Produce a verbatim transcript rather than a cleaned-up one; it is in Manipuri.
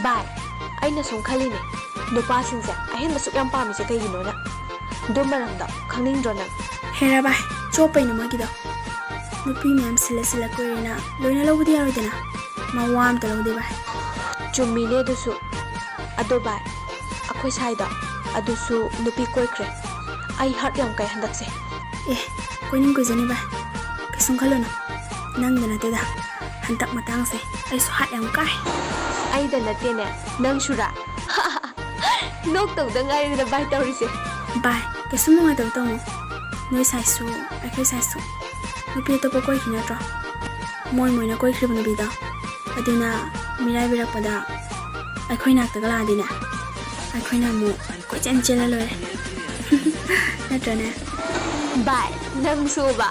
ꯚꯥꯏ, ꯑꯩꯅ ꯁꯨꯝ ꯈꯜꯂꯤꯅꯦ, ꯅꯨꯄꯥꯁꯤꯡꯁꯦ ꯑꯍꯦꯟꯕ ꯁꯨꯛ ꯌꯥꯝ ꯄꯥꯝꯃꯤꯁꯦ ꯀꯩꯒꯤꯅꯣꯅ? ꯑꯗꯨ ꯃꯔꯝꯗꯣ ꯈꯪꯅꯤꯡꯗ꯭ꯔꯣ ꯅꯪ? ꯍꯦꯔꯥ ꯚꯥꯏ, ꯆꯣꯞꯄꯩꯅ ꯃꯣꯏꯒꯤꯗꯣ꯫ ꯅꯨꯄꯤ ꯃꯌꯥꯝ ꯁꯤꯜꯂ ꯁꯤꯜꯂ ꯀꯣꯏꯔꯦꯅ ꯂꯣꯏꯅ ꯂꯧꯕꯗꯤ ꯌꯥꯔꯣꯏꯗꯅ꯫ ꯃꯋꯥ ꯑꯝꯇ ꯂꯧꯗꯦ ꯚꯥꯏ꯫ ꯆꯨꯝꯃꯤꯅꯦ ꯑꯗꯨꯁꯨ꯫ ꯑꯗꯣ ꯚꯥꯏ, ꯑꯩꯈꯣꯏ ꯁꯥꯏꯗꯣ ꯑꯗꯨꯁꯨ ꯅꯨꯄꯤ ꯀꯣꯏꯈ꯭ꯔꯦ꯫ ꯑꯩ ꯍꯥꯔꯠ ꯌꯥꯝ ꯀꯥꯏ ꯍꯟꯗꯛꯁꯦ꯫ ꯑꯦ, ꯀꯣꯏꯅꯤꯡ ꯀꯣꯏꯖꯅꯤ ꯚꯥꯏ, ꯀꯩꯁꯨꯝ ꯈꯜꯂꯨꯅꯨ꯫ ꯅꯪꯗ ꯅꯠꯇꯦꯗ, ꯍꯟꯗꯛ ꯃꯇꯥꯡꯁꯦ ꯑꯩꯁꯨ ꯍꯥꯔꯠ ꯌꯥꯝ ꯀꯥꯏ꯫ ꯑꯩꯗ ꯅꯠꯇꯦꯅꯦ, ꯅꯪꯁꯨꯔꯥ? ꯅꯣꯛꯇꯧꯗ ꯉꯥꯏꯔꯦꯗ ꯚꯥꯏ ꯇꯧꯔꯤꯁꯦ꯫ ꯚꯥꯏ, ꯀꯩꯁꯨꯝ ꯅꯨꯡꯉꯥꯏꯇꯕ ꯇꯧꯅꯨ꯫ ꯅꯣꯏ ꯁꯥꯏꯁꯨ ꯑꯩꯈꯣꯏ ꯁꯥꯏꯁꯨ ꯅꯨꯄꯤ ꯑꯇꯣꯞꯄ ꯀꯣꯏꯈꯤ ꯅꯠꯇ꯭ꯔꯣ? ꯃꯣꯏ ꯃꯣꯏꯅ ꯀꯣꯏꯈ꯭ꯔꯤꯕ ꯅꯨꯄꯤꯗꯣ꯫ ꯑꯗꯨꯅ ꯃꯤꯔꯥꯏꯕꯤꯔꯛꯄꯗ ꯑꯩꯈꯣꯏ ꯅꯥꯛꯇꯒ ꯂꯥꯛꯑꯗꯤꯅꯦ, ꯑꯩꯈꯣꯏꯅ ꯑꯃꯨꯛ ꯀꯣꯏꯆꯦꯟ ꯆꯦꯜꯂ ꯂꯣꯏꯔꯦ꯫ ꯅꯠꯇ꯭ꯔꯅꯦ? ꯚꯥꯏ, ꯅꯪꯁꯨꯕ꯫